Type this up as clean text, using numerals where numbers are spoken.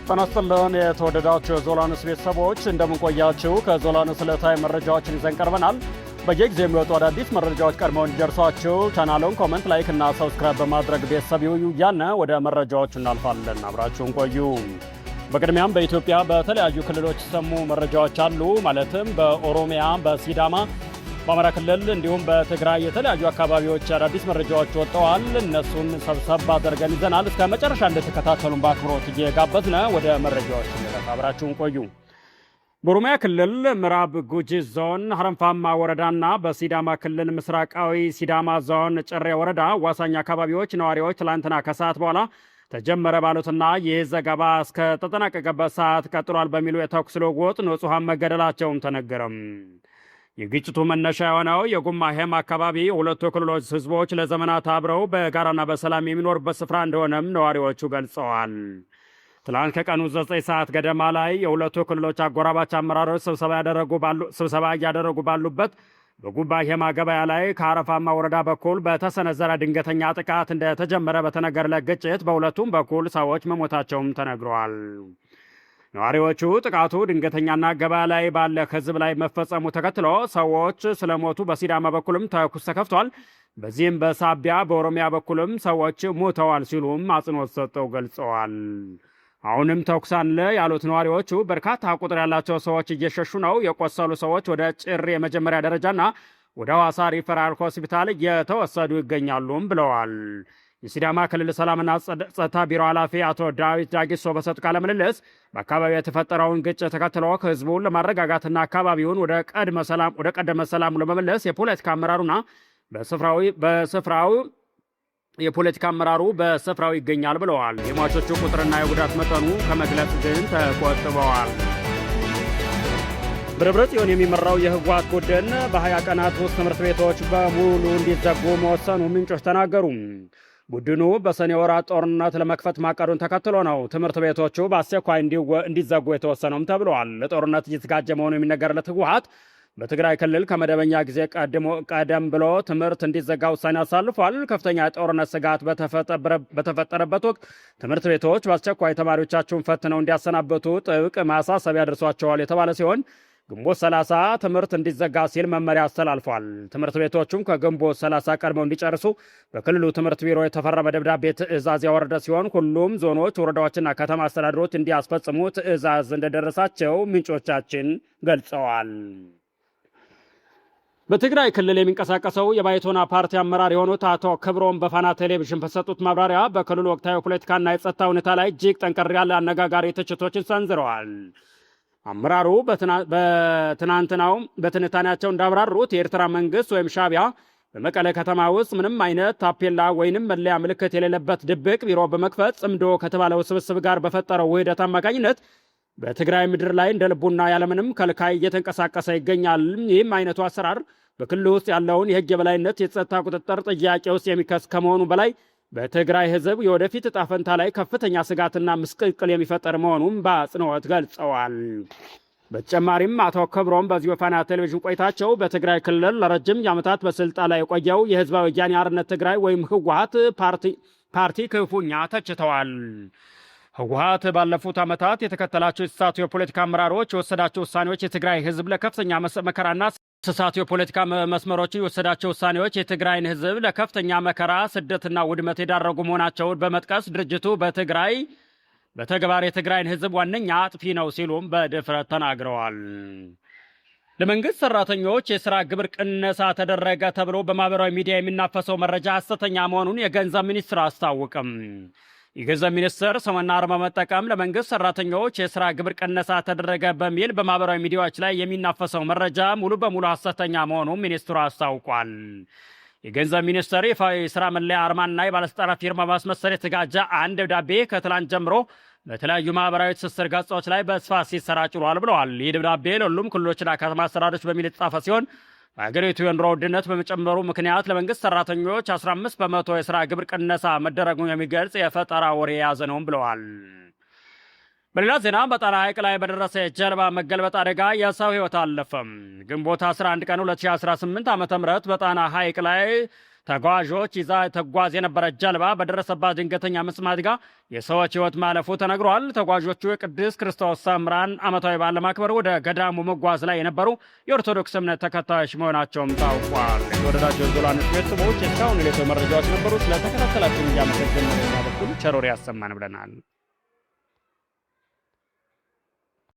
ጤና ይስጥልን የተወደዳችሁ የዞላንስ ቤተሰቦች፣ እንደምን ቆያችሁ? ከዞላንስ ዕለታዊ መረጃዎችን ይዘን ቀርበናል። በየጊዜው የሚወጡ አዳዲስ መረጃዎች ቀድመው እንዲደርሷችሁ ቻናሉን comment፣ like እና subscribe በማድረግ ቤተሰብ ይሁኑ እያልን ወደ መረጃዎቹ እናልፋለን። አብራችሁን ቆዩ። በቅድሚያም በኢትዮጵያ በተለያዩ ክልሎች የተሰሙ መረጃዎች አሉ። ማለትም በኦሮሚያ፣ በሲዳማ፣ በአማራ ክልል እንዲሁም በትግራይ የተለያዩ አካባቢዎች አዳዲስ መረጃዎች ወጥተዋል። እነሱን ሰብሰብ አድርገን ይዘናል። እስከ መጨረሻ እንደተከታተሉን በአክብሮት እየጋበዝን ወደ መረጃዎች እንለፍ። አብራችሁን ቆዩ። በኦሮሚያ ክልል ምዕራብ ጉጂ ዞን ሀረንፋማ ወረዳና በሲዳማ ክልል ምስራቃዊ ሲዳማ ዞን ጭሬ ወረዳ አዋሳኝ አካባቢዎች ነዋሪዎች ትላንትና ከሰዓት በኋላ ተጀመረ ባሉትና ይህ ዘገባ እስከተጠናቀቀበት ሰዓት ቀጥሏል በሚሉ የተኩስ ልውውጥ ንጹሐን መገደላቸውም ተነገረም። የግጭቱ መነሻ የሆነው የጉማ ሄም አካባቢ ሁለቱ ክልሎች ህዝቦች ለዘመናት አብረው በጋራና በሰላም የሚኖሩበት ስፍራ እንደሆነም ነዋሪዎቹ ገልጸዋል። ትላንት ከቀኑ 9 ሰዓት ገደማ ላይ የሁለቱ ክልሎች አጎራባች አመራሮች ስብሰባ እያደረጉ ባሉበት በጉባ ሄማ ገበያ ላይ ከአረፋማ ወረዳ በኩል በተሰነዘረ ድንገተኛ ጥቃት እንደተጀመረ በተነገረለት ግጭት በሁለቱም በኩል ሰዎች መሞታቸውም ተነግረዋል። ነዋሪዎቹ ጥቃቱ ድንገተኛና ገበያ ላይ ባለ ህዝብ ላይ መፈጸሙ ተከትሎ ሰዎች ስለሞቱ በሲዳማ በኩልም ተኩስ ተከፍቷል። በዚህም በሳቢያ በኦሮሚያ በኩልም ሰዎች ሞተዋል ሲሉም አጽንኦት ሰጥተው ገልጸዋል። አሁንም ተኩስ አለ ያሉት ነዋሪዎቹ በርካታ ቁጥር ያላቸው ሰዎች እየሸሹ ነው። የቆሰሉ ሰዎች ወደ ጭሬ የመጀመሪያ ደረጃና ወደ ሐዋሳ ሪፈራል ሆስፒታል እየተወሰዱ ይገኛሉም ብለዋል። የሲዳማ ክልል ሰላምና ጸጥታ ቢሮ ኃላፊ አቶ ዳዊት ዳጊሶ በሰጡ ቃለ ምልልስ በአካባቢው የተፈጠረውን ግጭት ተከትሎ ህዝቡን ለማረጋጋትና አካባቢውን ወደ ቀደመ ሰላሙ ለመመለስ የፖለቲካ አመራሩ በስፍራው ይገኛል ብለዋል። የሟቾቹ ቁጥርና የጉዳት መጠኑ ከመግለጽ ግን ተቆጥበዋል። በደብረ ጽዮን የሚመራው የህወሓት ቡድን በ20 ቀናት ውስጥ ትምህርት ቤቶች በሙሉ እንዲዘጉ መወሰኑ ምንጮች ተናገሩ። ቡድኑ በሰኔ ወራት ጦርነት ለመክፈት ማቀዱን ተከትሎ ነው ትምህርት ቤቶቹ በአስቸኳይ እንዲዘጉ የተወሰነውም ተብለዋል። ለጦርነት እየተዘጋጀ መሆኑ የሚነገርለት ህወሓት በትግራይ ክልል ከመደበኛ ጊዜ ቀደም ብሎ ትምህርት እንዲዘጋ ውሳኔ አሳልፏል። ከፍተኛ የጦርነት ስጋት በተፈጠረበት ወቅት ትምህርት ቤቶች በአስቸኳይ ተማሪዎቻቸውን ፈትነው እንዲያሰናብቱ ጥብቅ ማሳሰቢያ ደርሷቸዋል የተባለ ሲሆን ግንቦት 30 ትምህርት እንዲዘጋ ሲል መመሪያ አስተላልፏል። ትምህርት ቤቶቹም ከግንቦት 30 ቀድመው እንዲጨርሱ በክልሉ ትምህርት ቢሮ የተፈረመ ደብዳቤ ትዕዛዝ ያወረደ ሲሆን ሁሉም ዞኖች፣ ወረዳዎችና ከተማ አስተዳደሮች እንዲያስፈጽሙ ትዕዛዝ እንደደረሳቸው ምንጮቻችን ገልጸዋል። በትግራይ ክልል የሚንቀሳቀሰው የባይቶና ፓርቲ አመራር የሆኑት አቶ ክብሮም በፋና ቴሌቪዥን በሰጡት ማብራሪያ በክልሉ ወቅታዊ ፖለቲካና የጸጥታ ሁኔታ ላይ እጅግ ጠንከር ያለ አነጋጋሪ ትችቶችን ሰንዝረዋል። አመራሩ በትናንትናው በትንታኔያቸው እንዳብራሩት የኤርትራ መንግስት ወይም ሻቢያ በመቀለ ከተማ ውስጥ ምንም አይነት ታፔላ ወይንም መለያ ምልክት የሌለበት ድብቅ ቢሮ በመክፈት ጽምዶ ከተባለው ስብስብ ጋር በፈጠረው ውህደት አማካኝነት በትግራይ ምድር ላይ እንደ ልቡና ያለምንም ከልካይ እየተንቀሳቀሰ ይገኛል። ይህም አይነቱ አሰራር በክልሉ ውስጥ ያለውን የህግ የበላይነት፣ የጸጥታ ቁጥጥር ጥያቄ ውስጥ የሚከት ከመሆኑ በላይ በትግራይ ህዝብ የወደፊት እጣ ፈንታ ላይ ከፍተኛ ስጋትና ምስቅልቅል የሚፈጠር መሆኑን በአጽንኦት ገልጸዋል። በተጨማሪም አቶ ክብሮም በዚሁ የፋና ቴሌቪዥን ቆይታቸው በትግራይ ክልል ለረጅም ዓመታት በስልጣን ላይ የቆየው የህዝባዊ ወያኔ ሓርነት ትግራይ ወይም ህወሓት ፓርቲ ክፉኛ ተችተዋል። ህወሓት ባለፉት ዓመታት የተከተላቸው የተሳሳቱ የፖለቲካ አመራሮች የወሰዳቸው ውሳኔዎች የትግራይ ህዝብ ለከፍተኛ መከራና የተሳሳቱ የፖለቲካ መስመሮችን የወሰዳቸው ውሳኔዎች የትግራይን ህዝብ ለከፍተኛ መከራ፣ ስደትና ውድመት የዳረጉ መሆናቸውን በመጥቀስ ድርጅቱ በትግራይ በተግባር የትግራይን ህዝብ ዋነኛ አጥፊ ነው ሲሉም በድፍረት ተናግረዋል። ለመንግስት ሰራተኞች የስራ ግብር ቅነሳ ተደረገ ተብሎ በማህበራዊ ሚዲያ የሚናፈሰው መረጃ ሐሰተኛ መሆኑን የገንዘብ ሚኒስትር አስታወቀም። የገንዘብ ሚኒስትር ስምና አርማ በመጠቀም ለመንግስት ሰራተኞች የስራ ግብር ቅነሳ ተደረገ በሚል በማህበራዊ ሚዲያዎች ላይ የሚናፈሰው መረጃ ሙሉ በሙሉ ሐሰተኛ መሆኑን ሚኒስትሩ አስታውቋል። የገንዘብ ሚኒስቴር ይፋዊ የስራ መለያ አርማና የባለስልጣናት ፊርማ በማስመሰል የተዘጋጀ አንድ ደብዳቤ ከትላንት ጀምሮ በተለያዩ ማህበራዊ ትስስር ገጾች ላይ በስፋት ሲሰራጭ ውሏል ብለዋል። ይህ ደብዳቤ ለሁሉም ክልሎችና ከተማ አስተዳደሮች በሚል የተጻፈ ሲሆን በሀገሪቱ የኑሮ ውድነት በመጨመሩ ምክንያት ለመንግስት ሰራተኞች 15% የስራ ግብር ቅነሳ መደረጉን የሚገልጽ የፈጠራ ወሬ የያዘ ነውም ብለዋል። በሌላ ዜና በጣና ሐይቅ ላይ በደረሰ የጀልባ መገልበጥ አደጋ የሰው ሕይወት አለፈም። ግንቦት 11 ቀን 2018 ዓ ም በጣና ሐይቅ ላይ ተጓዦች ይዛ ተጓዝ የነበረ ጀልባ በደረሰባት ድንገተኛ መስመጥ አደጋ የሰዎች ሕይወት ማለፉ ተነግሯል። ተጓዦቹ የቅዱስ ክርስቶስ ሰምራን ዓመታዊ በዓል ለማክበር ወደ ገዳሙ መጓዝ ላይ የነበሩ የኦርቶዶክስ እምነት ተከታዮች መሆናቸውም ታውቋል። የተወደዳቸው የዞላ ኒውስ ቤተሰቦች እስካሁን የሌቶ መረጃዎች ነበሩ። ስለተከታተላችሁን እያመሰገንን በኩል ቸር ወሬ ያሰማን ብለናል።